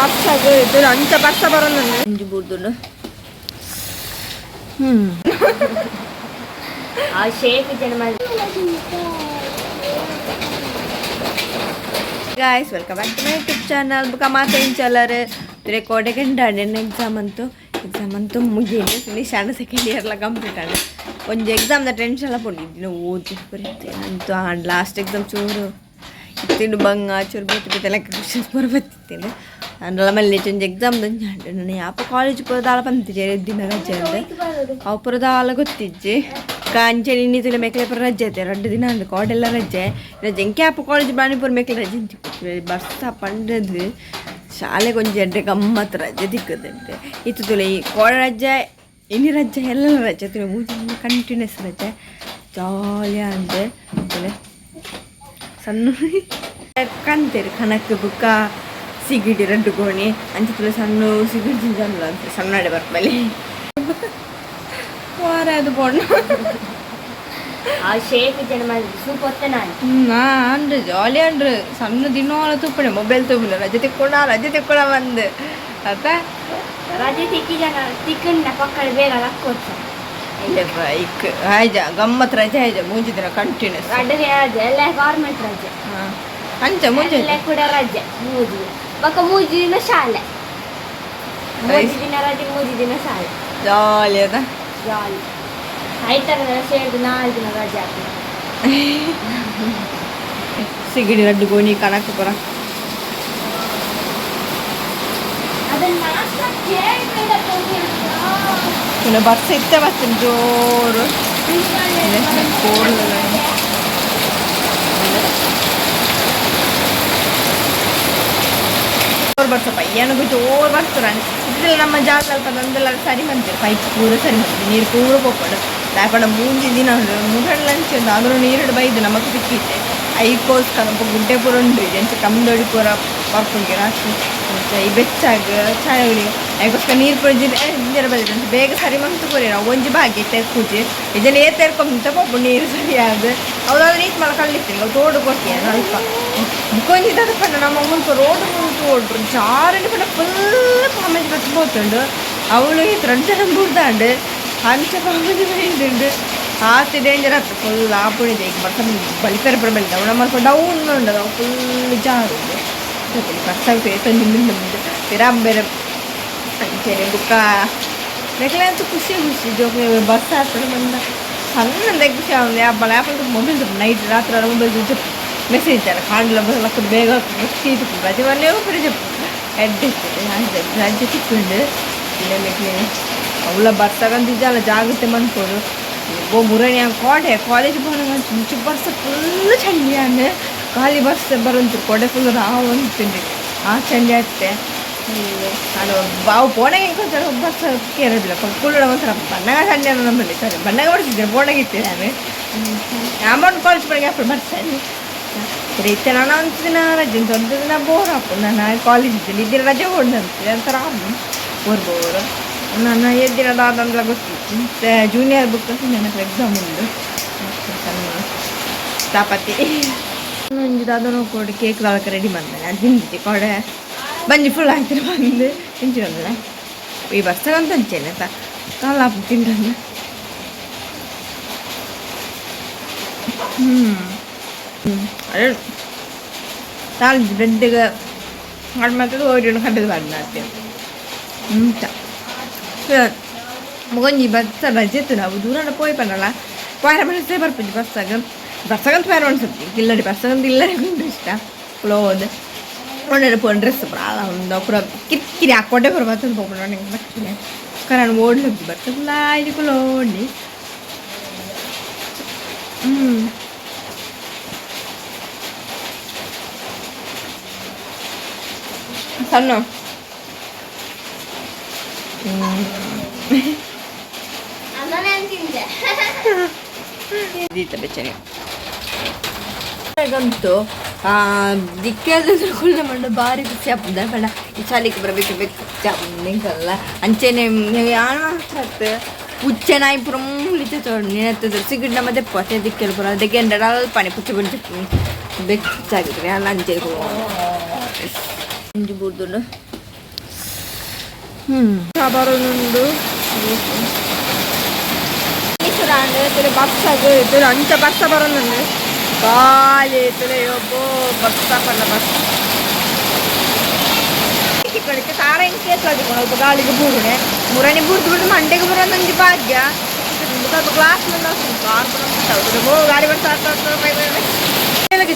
ಬರ್ಸಾಗ ಇದು ಅಂಚ ಬರ್ಸ ಬರೋದು ಒಂಜಿ ಬೂರ್ದುಂಡು. ಹ್ಮ್. ಆ ಶೇಕ್ ಜನ. Guys, welcome back to my YouTube channel. ಬುಕ್ಕ ಮಾತೇನು ಚಲರ್ ತುರೆ ಕೋಟೆಗೆ ಎಕ್ಸಾಮ್ ಅಂತೂ ಎಕ್ಸಾಮ್ ಅಂತೂ ಮುಗಿಯಿಂದ ಫಿನಿಶ್ ಆಂಡ್ ಸೆಕೆಂಡ್ ಇಯರ್ಲ ಕಂಪ್ಲೀಟ್ ಆಂಡ್. ಒಂಜಿ ಎಕ್ಸಾಮ್ದ ಟೆನ್ಷನ್ ಎಲ್ಲ ಪೋಂಡು ಓದಿ ಬರುತ್ತೆ ಅಂತೂ ಆಂಡ್. ಲಾಸ್ಟ್ ಎಕ್ಸಾಮ್ ಚೂರು ಇತ್ತಿಂಡು ಬಂಗ ಚೂರು ಬೇತೆ ಬೇತೆ ಲೆಕ್ಕ ಕ್ವಶನ್ಸ್ ಪೂರ ಬತ್ತಿತ್ತೇನೆ. ಅಂಡಲ ಮಲ್ಲಿ ಒಂಜಿ ಎಕ್ಸಾಮ್ ಒಂಜಿ ಆಂಡ್. ನಾನು ಯಾಪ ಕಾಲೇಜ್ ಪೂರ ದಾಲ ಪಂತಿಜೆ, ದಿನ ರಜೆ ಅಂದೆ. ಅವು ಪೂರ ದಾಲ ಗೊತ್ತಿಜ್ಜಿ. ಕಾಂಚನಿ ಇನ್ನಿతుಲೆ ಮೆಕ್ಲೆ ಪೂರ ರಜೆ ಐತೆ 2 ದಿನ ಅಂದು. ಕೋಡೆಲ್ಲ ರಜೆ ರಜೆ. ಎಂಕೆ ಅಪ್ಪ ಕಾಲೇಜ್ ಬಾಣಿ ಪೂರ ಮೆಕ್ಲೆ ರಜೆ ಅಂಚಿ. ಬರ್ಸ ಪಂಡದು ಶಾಲೆಗೆ ಒಂಜಿ ಎಡ್ಡೆ ಗಮ್ಮತ್ ರಜೆ ತಿಕ್ಕದಂತೆ ಇತ್ತು. ತುಲೆ ಈ ಕೋಡ ರಜೆ, ಇನಿ ರಜೆ, ಎಲ್ಲ ರಜೆ ತುಲೆ. 3 ದಿನ ಕಂಟಿನ್ಯೂಸ್ ರಜೆ, ಜಾಲಿ ಅಂದೆ. ತುಲೆ ಸಣ್ಣ ಕಂತೇರು ಕನಕ್ ಬುಕ್ಕ ಸಿಗಿಡಿ ರಡ್ಡು ಗೋಣಿ ಅಂಚೆ. ತುಲೆ ಸಣ್ಣ ಸಿಗಿಡಿ ಜಿಂಜಾನ್ಲ ಅಂತ ಸಣ್ಣಡೆ ಬರ್ಪಲ್ಲಿ ವಾರ ಅದು ಪೊಣ್ಣು. ಆ ಶೇಕ್ ಜನ ಸೂಪ್ ನಾನು. ಅಂಡ್ರು ಜಾಲಿ ಅಂಡ್ರು. ಸಣ್ಣ ದಿನವಾಲ ತೂಪಣೆ ಮೊಬೈಲ್ ತೂಪಿಲ್ಲ. ರಜೆ ತಿಕ್ಕೊಂಡ ರಜೆ ತಿಕ್ಕೊಳ ಬಂದು ಅತ್ತ. ರಜೆ ತಿಕ್ಕಿ ಜನ ತಿಕ್ಕಂಡ ಪಕ್ಕಡ ಬೇಗ ಲಕ್ಕೋಚ. ಇಕ್ ಆಯ್ಜ ಗಮ್ಮತ್ ರಜೆ ಆಯ್ಜ 3 ದಿನ ಕಂಟಿನ್ಯೂಸ್. 2 ದಿನ ರಜೆ, ಎಲ್ಲ ಗೌರ್ಮೆಂಟ್ ರಜೆ. ಅಂಚ ಮುಂಚೆ ಎಲ್ಲ ಕೂಡ ರಜೆ 3 ದಿನ. ಬೊಕ್ಕ 3 ದಿನ ಶಾಲೆ, 3 ದಿನ ರಜೆ, 3 ದಿನ ಶಾಲೆ. ಜಾಲಿ ಅದ. ಜಾಲಿ. ಐತರ ಸೇರಿದು 4 ದಿನ ರಜೆ ಆಗ್ತದೆ. ಸಿಗಡಿ ರಡ್ಡು ಗೋಣಿ ಕನಕ ಪುರ. ಅದನ್ನ ಪುನಃ ಬರ್ಸ ಇತ್ತೆ ಬರ್ತದೆ ಜೋರು. ಕೋರ್ಲೆಲ್ಲ ಜೋರು ಬರ್ಸ, ಪಯ್ಯನಿಗೂ ಜೋರು ಬರ್ತದೆ. ಇದ್ರಲ್ಲಿ ನಮ್ಮ ಜಾಗ ಅಲ್ಪ ನಂದೆಲ್ಲ ಸರಿ ಬಂದಿದೆ. ಪೈಪ್ ಪೂರ ಸರಿ ಬಂದಿದೆ, ನೀರು ಪೂರ ಪೋಪಡು ದಾಪಡ. 3 ದಿನ ಮುಗಡ್ಲ ಅಂಚೆ ಆದ್ರೂ ನೀರು ಬೈದು ನಮಕ್ ತಿಕ್ಕಿತ್ತೆ. ಐಕೋಸ್ಕರ ಗುಡ್ಡೆ ಪೂರ ಉಂಡು ಎಂಚ ಕಮ್ದೊಡಿ ಪೂರ ಬರ್ಪುಂಡು ರಾತ್ರಿ. ಅಂಚ ಈ ಬೆಚ್ಚಾಗ ಚಾಯಗುಡಿ ಐಕೋಸ್ಕರ ನೀರು ಪೂರ ಜಿರ ಜಿರ ಬೈದು ಅಂಚ ಬೇಗ ಸರಿ ಮಂತು ಪೂರ. ನಾವು ಒಂಜಿ ಭಾಗ್ಯ ತೆರ್ಕುಜಿ ಇದನ್ನ ಏ ತೆರ್ಕೊಂತ ಪೋಪು ನೀರು ಸರಿಯಾದ. ಅವ್ದಾದ್ರೆ ನೀರು ಮಲ ಕಳ್ಳಿತ್ತೀನಿ. ಅವು ತೋಡು ಕೊಡ್ತೀಯ ಅಲ್ಪ ಮುಕ್ಕೊಂಜಿ ಪಂಡ ನಮ್ಮ ಮುಲ್ಪ ರೋಡ್ ಮುಲ್ಪ ಓಡ್ರು ಜಾರని ಪಂಡ ಫುಲ್ ಪಾಮೇಜ್ ಬತ್ತು ಪೋತುಂಡು. ಅವಳು ಈ ಎರಡು ಜನ ಬುಡ್ದಾಂಡು ಅಂಚ ಪಾಮೇಜ್ ಬೈದುಂಡು. ಆತಿ ಡೇಂಜರ್ ಆಗ್ತದೆ ಫುಲ್ ಆಪುಣಿದೆ. ಈಗ ಬರ್ಸ ಬಲಿಪೆರೆ ಪೂರ ಬಲಿತ ಅವು ನಮ್ಮ ಡೌನ್ ಉಂಡು, ಅವು ಫುಲ್ ಜಾರುಂಡು. ಬರ್ಸ ಏತೊಂಜಿ ಮುಂದೆ ಮುಂದೆ ಪಿರ ಬೇರೆ ಅಂಚೆನೆ. ಬುಕ್ಕ ಮೆಕ್ಲೆ ಅಂತೂ ಖುಷಿ ಖುಷಿ ಜೋಕ್ಲೆ. ಬಸ್ ಆಗ್ತದೆ ಬಂದ ಸಣ್ಣ ಖುಷಿ ಆവുಂದು. ಯಾಪಲ ಯಾಪಲ್ ಮೊಬೈಲ್ ನೈಟ್ ರಾತ್ರಿ ಮೊಬೈಲ್ ಮೆಸೇಜ್ ಇದ್ದಾರೆ ಕಾಂಡ್ಲ ಲಕ್ಕ ಬೇಗ ಸೀಟ್ ರಜೆ ಬರಲೇ ಪೂರ ಎಡ್ಡೆ ರಜೆ ತಿಕ್ಕೊಂಡು ಇಲ್ಲ ಮೆಕ್ಲೆ. ಅವಳ ಬರ್ಸಗಂತ ಜಾಗ್ರತೆ ಮನ್ಪೊಡು. ಓ ಮುರಣಿ ಕೋಡೆ ಕಾಲೇಜ್ ಪೋನಗ ಇಂಚ ಬರ್ಸ ಫುಲ್ ಚಂಡಿ ಆಂಡ್. ಖಾಲಿ ಬರ್ಸ ಬರಂತು ಕೊಡೆ ಫುಲ್ ರಾವ್ ಅಂತಿಂಡು. ಆ ಚಂಡಿ ಆತ್ತೆ. ನಾನು ಬಾವು ಪೋಣಗೆ ಒಂಥರ ಬರ್ಸ ಕೇರದಿಲ್ಲ ಕುಳ್ಳುಡ ಒಂಥರ ಬಣ್ಣಗ ಚಂಡಿ ಅನ್ನೋ ನಮ್ಮಲ್ಲಿ ಸರಿ ಬಣ್ಣಗ ಬಡಿಸಿದ್ದೆ ಪೋಣಗಿತ್ತೆ ನಾನು. ಅಮೌಂಟ್ ಕಾಲೇಜ್ ಪಡೆಗೆ ಅప్పుడు ಬರ್ಸಾನೆ ಇತ್ತೆ. ನಾನು ಒಂದು ದಿನ ರಜೆ ಉಂಟು, ಒಂದು ದಿನ ಬೋರ್ ಆಪು. ನಾನು ಕಾಲೇಜ್ ಇದ್ದೀನಿ ಇದ್ದಿನ ರಜೆ ಓಡ್ ಒಂಥರ ಬೋರ್ ಬೋರ್. ನಾನು ಎದ್ದಿನ ದಾದಂದ್ಲ ಗೊತ್ತಿತ್ತು. ಮತ್ತು ಜೂನಿಯರ್ ಬುಕ್ ನನ್ನ ಎಕ್ಸಾಮ್ ಉಂಡು ಸಣ್ಣ ಚಾಪತಿ ಒಂಜಿ ದಾದನೋ ಕೊಡು ಕೇಕ್ ದಾಳಕ್ಕೆ ರೆಡಿ ಬಂದಾನೆ. ಅದು ತಿಂದಿದ್ದೆ ಕೊಡೆ ಬಂಜಿ ಫುಲ್ ಆಯ್ತು ಬಂದು ತಿಂಚಿನಂದ್ರೆ ಈ ಬರ್ಸಗಂತ ಅಂಚೇನೆ ಕಾಲ ತಿಂದ್ರೆ. ಹ್ಞೂ ಹ್ಞೂ ಅದೇ ತಾಳು ಬ್ರೆಡ್ಗೆ ಅದು ಮಾತ್ರ ಓಡಿ ಕಟ್ಟದು ಬಂದ ಉಂಟ. ಮುಗೊಂಜಿ ಬರ್ಸ ರಜೆ ನಾವು ದೂರ ಪೋಯ್ ಪನ್ನಲ್ಲ ಪೋಯರ ಮನಸ್ಸೇ ಬರ್ಪುಜಿ ಬರ್ಸಾಗ. ಬರ್ಸಗಂತ ಪೋಯರ ಮನಸ್ಸು ಇಲ್ಲಡಿ ಬರ್ಸಗಂತ ಇಲ್ಲಡೆ ಇಷ್ಟ ಕ್ಲೋದ್ ಒಂಡೆ ಪೋನ್ ಡ್ರೆಸ್ ಪೂರ ಒಂದು ಪೂರ ಕಿರಿಕಿರಿ ಹಾಕೊಂಡೆ ಪೂರ ಬರ್ತದೆ ಪೋಪುಂಡು ನಂಗೆ ಬರ್ತದೆ. ನಾನು ಓಡ್ಲಿಕ್ಕೆ ಬರ್ತದೆ ಇದು ಓಡಿ. ಹ್ಞೂ ಸಣ್ಣ ದೀತ ಬೆಚ್ಚನೆ ಗಂತು ದಿಕ್ಕಾದ ಕುಳ್ಳ ಮಂಡ ಭಾರಿ ಖುಷಿ ಆಪುಂಡು ಪಂಡ ಈ ಚಳಿಗೆ ಬರಬೇಕು ಬೇಕು ನಿಂಕಲ್ಲ ಅಂಚೆನೆ ಯಾನ್ ಮಾತ್ರ ಪುಚ್ಚೆ ನಾಯಿ ಪೂರ ಮುಳಿತ ತೋಡು ನಿನತ್ತದ ಸಿಗಿಡ್ ನಮ್ಮ ದೆಪ್ಪ ದಿಕ್ಕೆಲ್ ಪೂರ ಅದಕ್ಕೆ ಅಲ್ಪನೆ ಪುಚ್ಚೆ ಬಿಡ್ದು ಬೆಚ್ಚಾಗಿದ್ರೆ ಅಲ್ಲ. ಅಂಚೆ ಒಂಜಿ ಬೂರ್ದುಂಡು. ಬರೋನುಂಡು ತುಲೆ ಬಸ್ಸಾಗ ತುಲೆ ಅಂಚ ಬರ್ಸ ಬರೋನುಂಡು ಗಾಳಿ ತುಲೆ ಒಬ್ಬೋ ಬರ್ಸ ಪಂಡ ಬಸ್ ತಿಕ್ಕಳಿಕ್ಕೆ ತಾರ ಹೆಂಗ್ ಕೇಸ್ಲಾದಿಕೊಂಡು ಗಾಳಿಗೆ ಬೂರುನೆ ಮುರಣಿ ಬುರ್ದು ಬುರ್ದು ಮಂಡೆಗೆ ಬರೋದೊಂದು ಭಾಗ್ಯ. ಸ್ವಲ್ಪ ಗ್ಲಾಸ್ ಗಾಳಿ ಬರ್ತಾ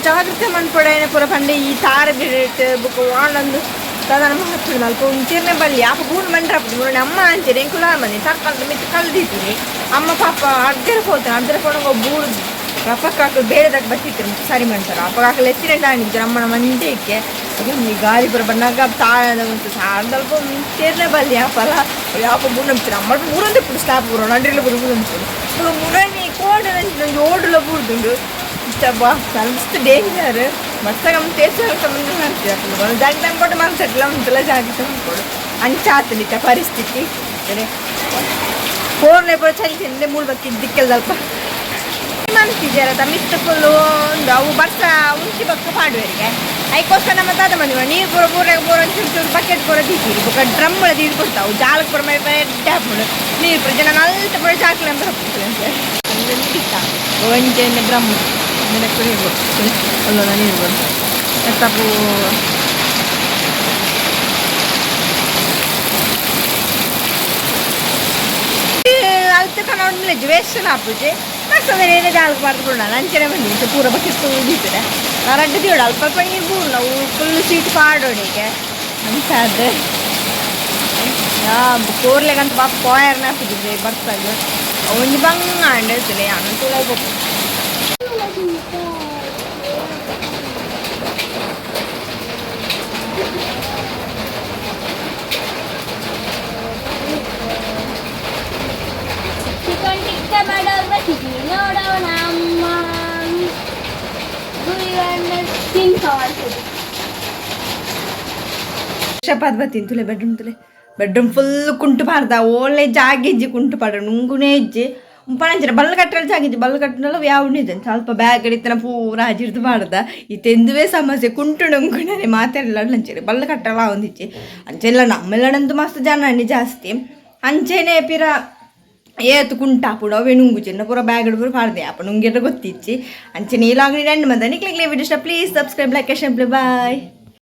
ಜಾಗ್ರತೆ ಮನ್ಪೊಡೈನ ಪೂರ ಪಂಡೆ ಈ ತಾರ ಬಿಡಿಟ್ ಬುಕ್ಕ ವಾಂಡೊಂದು ಸಾಧಾರಣ ಮಹತ್ವ ಅಲ್ಪ ಉಂಚಿರ್ನೆ ಬಲ್ಲಿ ಅಪ್ಪ ಬೂರು ಮಂಡ್ರಪ್ಪ ಮುರಣಿ ಅಮ್ಮ ಅಂಚೆ ಎಂಕುಲ ಮನೆ ತಕ್ಕಲ್ದ ಮಿತ್ತು ಕಲ್ದಿದ್ದೀನಿ. ಅಮ್ಮ ಪಾಪ ಅರ್ಧರ ಹೋಗ್ತಾನೆ ಅರ್ಧರ ಪೋಣಗ ಬೂರು ರಪಕ್ಕ ಹಾಕಲು ಬೇರೆದಾಗ ಬತ್ತಿತ್ತು ಸರಿ ಮಾಡ್ತಾರೆ ಅಪ್ಪ ಹಾಕಲು ಎತ್ತಿನ ದಾಣಿದ್ರು ಅಮ್ಮನ ಮಂಡೇಕ್ಕೆ. ಈ ಗಾಳಿ ಪೂರ ಬನ್ನಾಗ ತಾಳದ ಉಂಟು ಸಾರ್ದಲ್ಪ ಸೇರ್ನೆ ಬಲ್ಲಿ ಅಪ್ಪಲ ಯಾಪ ಬೂರು ನಂಬ್ತಾರೆ ಅಮ್ಮ ಮೂರೊಂದು ಪುಡು ಸ್ಲಾಪ್ ಪೂರ ನಂಡ್ರಿಲ್ಲ ಪೂರ ಬೂರು ನಂಬ್ತಾರೆ ಮುರಣಿ ಕೋಡು ನಂಜಿ ಓಡುಲ ಬೂರ್ದುಂಡು ಬಾ ಮಸ್ತ್ ಡೇಂಜರ್ ಮಸ್ತಾಗ ನಮ್ಮ ತೇರ್ಸ ಸಂಬಂಧ ಜಾಗ್ರತೆ ಕೊಟ್ಟು ಮನ್ಸಟ್ಲ ಉಂಟಲ್ಲ ಜಾಗ್ರತೆ ಮಾಡ್ಕೊಡು ಅಂಚಾತಲಿತ್ತ ಪರಿಸ್ಥಿತಿ ಫೋರ್ಲೆ ಪೂರ ಚಳಿ ತಿಂದೆ ಮೂಳು ಬಕ್ಕಿ ದಿಕ್ಕಲ್ದಲ್ಪ ಮನ್ಸಿದ್ಯಾರ ಮಿತ್ತ ಫುಲ್ಲು ಒಂದು ಅವು ಬರ್ಸ ಉಂಚಿ ಬಕ್ಕ ಪಾಡುವರಿಗೆ ಐಕೋಸ್ಕರ ನಮ್ಮ ತಾತ ಬಂದಿವ ನೀರು ಪೂರ ಪೂರ ಪೂರ ಚೂರು ಚೂರು ಬಕೆಟ್ ಪೂರ ದೀತೀರಿ ಬೊಕ್ಕ ಡ್ರಮ್ ಒಳ ನೀರು ಕೊಡ್ತಾವು ಜಾಲಕ್ಕೆ ಪೂರ ಮೈ ಡ್ಯಾಪುಡು ನೀರು ಪೂರ ಜನ ನಲ್ತ ಪೂರ ಚಾಕ್ಲೆ ಅಂತ ಹೋಗ್ತದೆ ಒಂಜೆ ಡ್ರಮ್ ನೀರು ಒಳ್ಳೊಂದು ನೀರು ಬರು ಎತ್ತಪು ಅಲ್ತ ಕನ್ನಡ ವೇಸ್ಟ್ ಆಪುಜಿ ಮಸ್ತ್ ಜಾಲಕ್ಕೆ ಬಾರ್ದು ಬಿಡೋಣ ಅಂಚನೆ ಬಂದಿ ಪೂರ ಬಕೆಟ್ ದೀತದೆ ರಡ್ಡು ದಿವಡ ಅಲ್ಪ ಅಲ್ಪ ನೀರು ಬೂರು ನಾವು ಫುಲ್ ಸೀಟ್ ಪಾಡೋಣಿಗೆ ಅಂತಾದ ಕೋರ್ಲೆಗಂತ ಪಾಪ ಪೋಯರ್ನ ಹಾಕಿದ್ದೆ ಬರ್ತಾಗ ಒಂಜಿ ಬಂಗ ಅಂಡೇತಲೆ ಅನುಕೂಲ ಪೋಪು. ಚಿಕನ್ ಟಿಕ್ಕ ಮಾಡೋ ಬತ್ತಿಗೆ ನೋಡೋಣ ಅಮ್ಮ ತಿಂಕ ಮಾಡ್ತದೆ. ಶಪಾತ್ ಬತ್ತೀನಿ ತುಲೆ ಬೆಡ್ರೂಮ್ ತುಲೆ ಬೆಡ್ರೂಮ್ ಫುಲ್ ಕುಂಟು ಪಾಡ್ದ ಓಲೆ ಜಾಗಿಜ್ಜಿ ಕುಂಟು ಪಾಡ ನುಂಗುನೇ ಇಜ್ಜಿ ಪಣಂಚಿನ ಬಲ್ಲ ಕಟ್ಟಲು ಜಾಗಿಜ್ಜಿ ಬಲ್ಲ ಕಟ್ಟಲು ಯಾವ ನಿಜ ಸ್ವಲ್ಪ ಬ್ಯಾಗ್ ಹಿಡಿತನ ಪೂರ ಹಜಿರ್ದು ಪಾಡ್ದ ಈ ತೆಂದುವೆ ಸಮಸ್ಯೆ ಕುಂಟು ನುಂಗುಣನೆ ಮಾತಾಡಲ್ಲ ಅಂಚೆ ಬಲ್ಲ ಕಟ್ಟಲ ಒಂದಿಚ್ಚಿ ಅಂಚೆಲ್ಲ ನಮ್ಮೆಲ್ಲಡಂತೂ ಮಸ್ತ್ ಜನ ಅಣ್ಣಿ ಜಾಸ್ತಿ ಅಂಚೆನೆ ಪಿರ ಏತು ಕುಂಟಾಪುಡು ಅವೇ ನುಂಗು ಚಿನ್ನ ಪೂರ ಬ್ಯಾಗ್ ಪೂರ ಪಾಡ್ದೆ ಅಪ್ಪ ನುಂಗಿರ ಗೊತ್ತಿಚ್ಚಿ ಅಂಚೆ ನೀಲಾಗಲಿ రెండు ಮಂದಿ ನಿಕ್ಲಿಕ್ಲಿ video please subscribe, like, share, bye.